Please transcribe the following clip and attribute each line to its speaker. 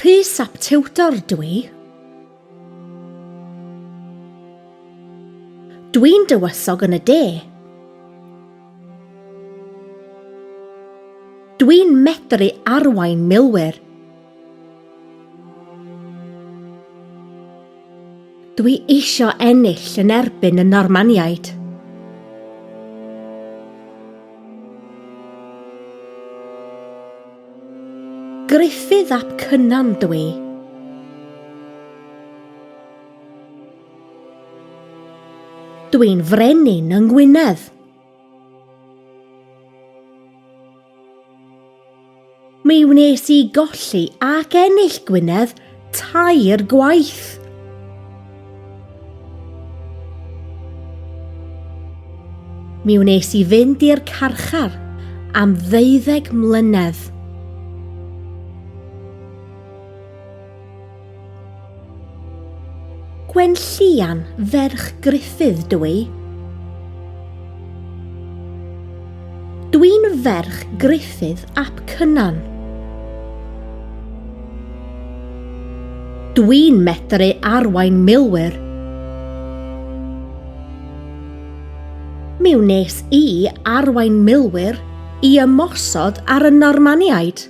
Speaker 1: Rhys ap Tiwdor dwi. Dwi'n dywysog yn y de. Dwi'n medru arwain milwyr. Dwi isio ennill yn erbyn y Normaniaid. Gruffydd ap Cynan dwi. Dwi'n frenin yng Ngwynedd. Mi wnes i golli ac ennill Gwynedd tair gwaith. Mi wnes i fynd i'r carchar am ddeuddeg mlynedd. Gwenllian ferch Gruffydd dw i. Dwi'n ferch Gruffydd ap Cynan. Dwi'n medru arwain milwyr. Mi wnes i arwain milwyr i ymosod ar y Normaniaid.